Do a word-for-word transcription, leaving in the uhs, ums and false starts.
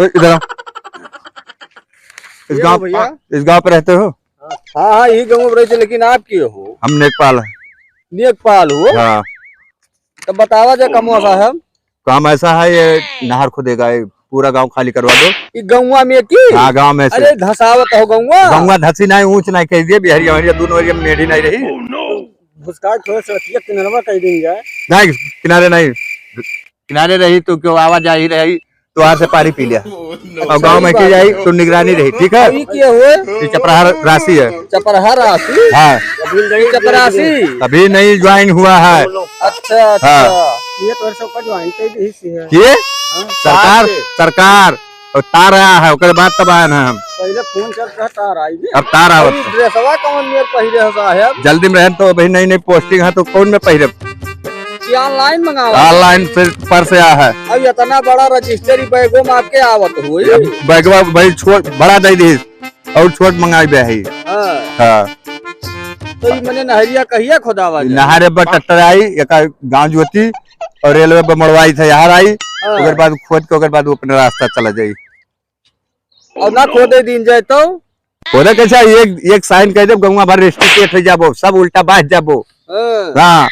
ए, इधर आओ। इस ये गांव, भैया। इस गांव पे रहते हो? हाँ, हाँ, यही गांव में रहते, लेकिन आप के हो? हम नेकपाल हैं। नेकपाल हो? हाँ। तो बतावा जा कमवा साहब। काम ऐसा है, ये नहर खोदेगा, ये पूरा गांव खाली करवा दो। ई गौवा में की? हाँ, गांव में से। अरे, धसावत हो गौवा। गौवा धसी नहीं, ऊंच नहीं कह दिए, बिहरिया, बिहरिया, दोनों एरिया में मेढ़ी नहीं रही। भुसका के थोड़ा सा रतिया किनारवा कर देंगे। नहीं, किनारे नहीं, किनारे रही तो क्यों आवाजाही रही, तोहार से पारी पी लिया। और गांव में की जाई तो निगरानी रही, ठीक है? ई के हुए? ये चपराहा राशि है। चपराहा राशि? हाँ। ई चपरासी? अभी नहीं ज्वाइन हुआ है। अच्छा, अच्छा। हाँ। ये तो सबका ज्वाइन कर दी सी है। ये? हाँ। सरकार, सरकार। और तार आया है, ओकर बाद तब आए ना हम। पहले फोन चल रहा, तार आई भी। अब तार आवत अरे, है। ड्रेसवा कौन मेर पहिरे हो साहब? जल्दी में रहन तो अभी नई नई पोस्टिंग है तो कौन में पहिरे? ये ऑनलाइन मंगावा? ऑनलाइन से पर से आया है। अब इतना बड़ा रजिस्टर ही बैगो में आपके आवत हुई। अब बैगवा भाई छोट बड़ा दे दी और छोट मंगाई बे है। हाँ। हाँ। तो ये मने नहरिया कहिया खोदावा जाए? नहरे बा ट्रैक्टर आई, एका गांव जोती और रेलवे पर मड़वाई था, यहाँ आई, हाँ। ओकर बाद खोद के ओकर बाद वो अपने रास्ता चला जाई। और ना खोदे दिन जाए तो? खोदे कैसे? एक, एक साइन कर दे, गौवा भर रेस्टिकेट हो जाबो, सब उल्टा बह जाबो। हाँ। हाँ,